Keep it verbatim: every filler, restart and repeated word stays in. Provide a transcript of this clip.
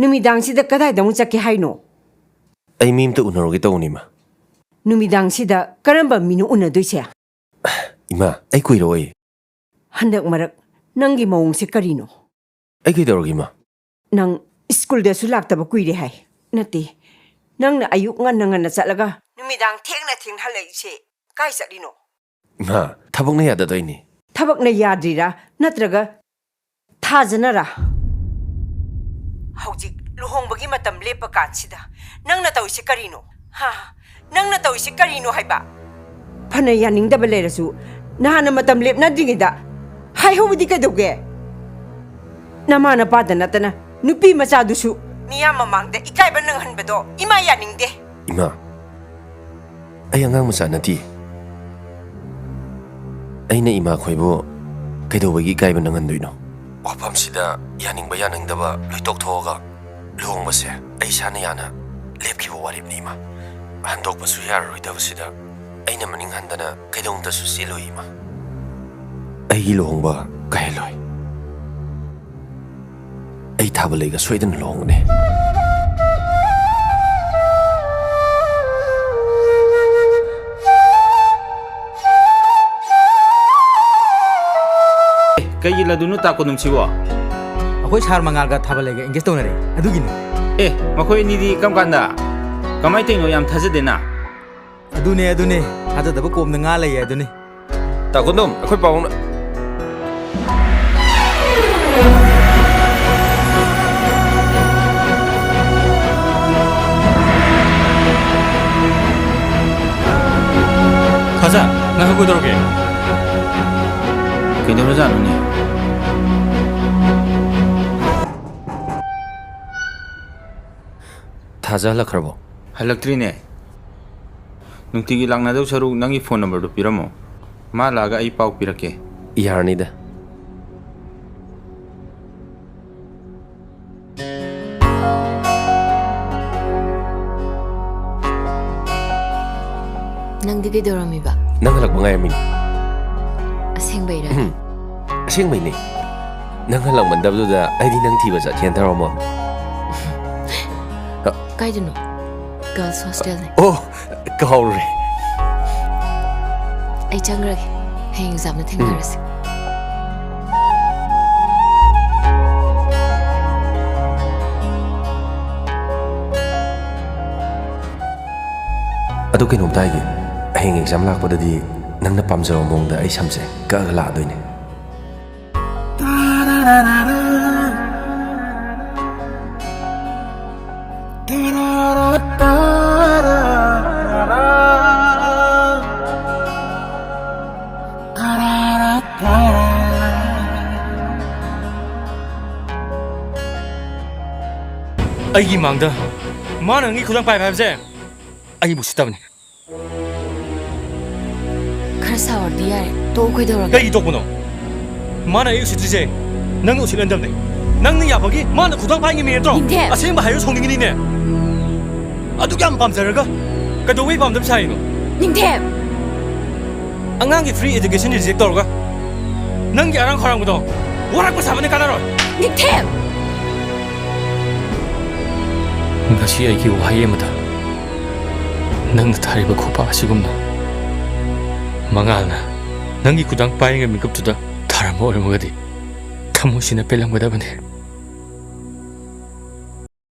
ꯅꯨꯃꯤꯗꯥꯡꯁꯤꯗ ꯀꯗꯥꯏꯗ ꯑꯃꯨꯛ ꯆꯠꯀꯦ ꯍꯥꯏꯅꯣ? ꯑꯩ ꯃꯤ ꯑꯝꯇ ꯎꯅꯔꯨꯒꯦ ꯇꯧꯕꯅꯤ, ꯏꯃꯥ꯫ ꯅꯨꯃꯤꯗꯥꯡꯁꯤꯗ ꯀꯔꯝꯕ ꯃꯤꯅꯣ ꯎꯅꯗꯣꯏꯁꯦ? ꯏꯃꯥ, ꯑꯩ ꯀꯨꯏꯔꯛꯑꯣꯏ꯫ ꯍꯟꯗꯛ ꯃꯔꯛ ꯅꯪꯒꯤ ꯃꯑꯣꯡꯁꯦ ꯀꯔꯤꯅꯣ? ꯑꯩ ꯀꯩꯗꯧꯔꯒꯦ, ꯏꯃꯥ? ꯅꯪ ꯁ꯭ꯀꯨꯜꯗꯁꯨ ꯂꯥꯛꯇꯕ ꯀꯨꯏꯔꯦ ꯍꯥꯏ꯫ ꯅꯠꯇꯦ, ꯅꯪꯅ ꯑꯌꯨꯛ ꯉꯟꯅ ꯉꯟꯅ ꯆꯠꯂꯒ ꯅꯨꯃꯤꯗꯥꯡ ꯊꯦꯡꯅ ꯊꯦꯡꯅ ꯍꯜꯂꯛꯏꯁꯦ ꯀꯥꯏ ꯆꯠꯂꯤꯅꯣ? ꯏꯃꯥ, ꯊꯕꯛꯅ ꯌꯥꯗꯗꯣꯏꯅꯤ꯫ ꯊꯕꯛꯅ ꯌꯥꯗ꯭ꯔꯤꯔꯥ, ꯅꯠꯇ꯭ꯔꯒ ꯊꯥꯖꯅꯔꯥ? ꯍꯧꯖꯤꯛ ꯂꯨꯍꯣꯡꯕꯒꯤ ꯃꯇꯝ ꯂꯦꯞꯄ ꯀꯥꯟꯁꯤꯗ ꯅꯪꯅ ꯇꯧꯔꯤꯁꯦ ꯀꯔꯤꯅꯣ? ꯍꯥ? ꯅꯪꯅ ꯇꯧꯔꯤꯁꯦ ꯀꯔꯤꯅꯣ ꯍꯥꯏꯕ? ꯐꯅ ꯌꯥꯅꯤꯡꯗꯕ ꯂꯩꯔꯁꯨ, ꯅꯍꯥꯟꯅ ꯃꯇꯝ ꯂꯦꯞꯅꯗ꯭ꯔꯤꯉꯩꯗ ꯍꯥꯏꯍꯧꯕꯗꯤ ꯀꯩꯗꯧꯒꯦ? ꯅꯃꯥ ꯅꯄꯥꯗ ꯅꯠꯇꯅ ꯅꯨꯄꯤ ꯃꯆꯥꯗꯨꯁꯨ ꯃꯤꯌꯥꯝ ꯃꯃꯥꯡꯗ ꯏꯀꯥꯏꯕ ꯅꯪꯍꯟꯕꯗꯣ ꯏꯃꯥ ꯌꯥꯅꯤꯡꯗꯦ꯫ ꯏꯃꯥ, ꯑꯩ ꯑꯉꯥꯡ ꯃꯆꯥ ꯅꯠꯇꯦ꯫ ꯑꯩꯅ ꯏꯃꯥ ꯈꯣꯏꯕꯨ ꯀꯩꯗꯧꯕꯒꯤ ꯏꯀꯥꯏꯕ ꯅꯪꯍꯟꯗꯣꯏꯅꯣ? ꯋꯥꯐꯝꯁꯤꯗ ꯌꯥꯅꯤꯡꯕ ꯌꯥꯅꯤꯡꯗꯕ ꯂꯣꯏ ꯇꯣꯛꯊꯣꯛꯑꯒ ꯂꯨꯍꯣꯡꯕꯁꯦ ꯑꯩ ꯏꯁꯥꯅ ꯌꯥꯅ ꯂꯦꯞꯈꯤꯕ ꯋꯥꯔꯦꯞꯅꯤ, ꯏꯃꯥ꯫ ꯍꯟꯗꯣꯛꯄꯁꯨ ꯌꯥꯔꯔꯣꯏꯗꯕꯁꯤꯗ ꯑꯩꯅ ꯃꯅꯤꯡ ꯍꯟꯗꯅ ꯀꯩꯗꯧꯅꯨꯡꯗꯁꯨ ꯆꯦꯜꯂꯣꯏ, ꯏꯃꯥ꯫ ꯑꯩꯒꯤ ꯂꯨꯍꯣꯡꯕ ꯀꯥꯏꯍꯜꯂꯣꯏ꯫ ꯑꯩ ꯊꯥꯕꯂꯩꯒ ꯁꯣꯏꯗꯅ ꯂꯨꯍꯣꯡꯒꯅꯤ꯫ ꯑꯦ, ꯀꯩꯒꯤ ꯂꯥꯛꯇꯣꯏꯅꯣ ꯇꯥ ꯀꯣꯗꯨꯝꯁꯤꯕꯣ? ꯑꯩꯈꯣꯏ ꯁꯥꯔ ꯃꯉꯥꯜꯒ ꯊꯥꯕꯂꯩꯒ engage ꯇꯧꯅꯔꯦ, ꯑꯗꯨꯒꯤꯅꯤ꯫ ꯑꯦ, ꯃꯈꯣꯏ ꯑꯅꯤꯗꯤ ꯀꯔꯝ ꯀꯥꯟꯗ? ꯀꯃꯥꯏꯅ ꯇꯧꯔꯤꯅꯣ? ꯌꯥꯝ ꯊꯥꯖꯗꯦꯅ꯫ ꯑꯗꯨꯅꯦ, ꯑꯗꯨꯅꯦ꯫ ꯊꯥꯖꯗꯕ ꯀꯣꯝꯗ ꯉꯥ ꯂꯩꯌꯦ ꯑꯗꯨꯅꯤ꯫ ꯇꯥ ꯀꯣꯗꯨꯝ, ꯑꯩꯈꯣꯏ ꯄꯥꯕꯨꯡꯅ꯫ ꯊꯥꯖ, ꯉꯥꯏꯈꯣ, ꯀꯩꯗꯧꯔꯒꯦ? ꯀꯩꯗꯧꯔꯖꯥꯠꯅꯣꯅꯦ? ꯊꯥꯖ ꯍꯜꯂꯛꯈ꯭ꯔꯕꯣ? ꯍꯜꯂꯛꯇ꯭ꯔꯤꯅꯦ꯫ ꯅꯨꯡꯇꯤꯒꯤ ꯂꯥꯛꯅꯗꯧ ꯁꯔꯨꯛ ꯅꯪꯒꯤ phone numberꯗꯨ ꯄꯤꯔꯝꯃꯣ꯫ ꯃꯥ ꯂꯥꯛꯑꯒ ꯑꯩ ꯄꯥꯎ ꯄꯤꯔꯛꯀꯦ꯫ ꯌꯥꯔꯅꯤꯗ꯫ ꯅꯪꯗꯤ ꯀꯩꯗꯧꯔꯝꯃꯤꯕ? ꯅꯪ ꯍꯜꯂꯛꯄ ꯉꯥꯏꯔꯝꯃꯤꯅꯤ꯫ ꯑꯁꯦꯡꯕꯩꯔꯥ? ꯎꯝ, ꯑꯁꯦꯡꯕꯩꯅꯦ꯫ ꯅꯪ ꯍꯜꯂꯛꯃꯟꯗꯕꯗꯨꯗ ꯑꯩꯗꯤ ꯅꯪ ꯊꯤꯕ ꯆꯠꯀꯦꯅ ꯇꯧꯔꯝꯃꯣ꯫ ꯀꯥꯏꯗꯅꯣ? Girls hostelꯅꯦ꯫ ꯑꯣ, ꯀꯥꯎꯔꯨꯔꯦ꯫ ꯑꯩ ꯆꯪꯈ꯭ꯔꯒꯦ꯫ ꯍꯌꯦꯡ examꯗ ꯊꯦꯡꯅꯔꯁꯤ꯫ ꯑꯗꯨ ꯀꯩꯅꯣꯝꯇ ꯍꯥꯏꯒꯦ, ꯍꯌꯦꯡ exam ꯂꯥꯛꯄꯗꯗꯤ ꯅꯪꯅ ꯄꯥꯝꯖꯕ ꯃꯑꯣꯡꯗ ꯑꯩ ꯁꯝꯁꯦ ꯀꯛꯑꯒ ꯂꯥꯛꯑꯗꯣꯏꯅꯦ꯫ ꯑꯩꯒꯤ ꯃꯥꯡꯗ ꯃꯥꯅ ꯅꯪꯒꯤ ꯈꯨꯗꯥꯡ ꯄꯥꯏꯕ ꯍꯥꯏꯕꯁꯦ ꯑꯩꯕꯨ ꯎꯁꯤꯠꯇꯕꯅꯤ꯫ ꯈꯔ ꯁꯥꯎꯔꯗꯤ ꯌꯥꯔꯦ꯫ ꯇꯣꯛꯑꯣ, ꯀꯩꯗꯧꯔꯒꯦ? ꯀꯩꯒꯤ ꯇꯣꯛꯄꯅꯣ? ꯃꯥꯅ ꯑꯩ ꯎꯁꯤꯠꯇ꯭ꯔꯤꯁꯦ ꯅꯪꯅ ꯎꯁꯤꯠꯍꯟꯗꯕꯅꯦ꯫ ꯅꯪꯅ ꯌꯥꯕꯒꯤ ꯃꯥꯅ ꯈꯨꯗꯥꯡ ꯄꯥꯏꯉꯤꯃꯤ ꯅꯠꯇ꯭ꯔꯣ? ꯅꯤꯡꯊꯦꯝ! ꯑꯁꯦꯡꯕ ꯍꯥꯏꯔꯣ, ꯁꯥꯎꯅꯤꯡꯉꯤꯅꯤꯅꯦ꯫ ꯑꯗꯨꯛ ꯌꯥꯝ ꯄꯥꯝꯖꯔꯒ ꯀꯩꯗꯧꯕꯩ ꯄꯥꯝꯗꯕ ꯁꯥꯏꯅꯣ? ꯅꯤꯡꯊꯦꯝ! ꯑꯉꯥꯡꯒꯤ free education reject ꯇꯧꯔꯒ ꯅꯪꯒꯤ ꯑꯔꯥꯡ ꯈꯧꯔꯥꯡꯕꯗꯣ ꯋꯥꯔꯛꯄ ꯁꯥꯕꯅ ꯀꯥꯟꯅꯔꯣꯏ꯫ ꯅꯤꯡꯊꯦꯝ! ꯉꯁꯤ ꯑꯩꯒꯤ ꯋꯥꯍꯩ ꯑꯃꯗ ꯅꯪꯅ ꯊꯥꯔꯤꯕ ꯈꯨꯄꯥꯛ ꯑꯁꯤꯒꯨꯝꯅ ꯃꯉꯥꯜꯅ ꯅꯪꯒꯤ ꯈꯨꯗꯥꯡ ꯄꯥꯏꯔꯤꯉꯩ ꯃꯤꯀꯨꯞꯇꯨꯗ ꯊꯥꯔꯝꯕ ꯑꯣꯏꯔꯝꯃꯒꯗꯤ ꯊꯃꯣꯏꯁꯤꯅ ꯄꯦꯜꯂꯝꯒꯗꯕꯅꯤ꯫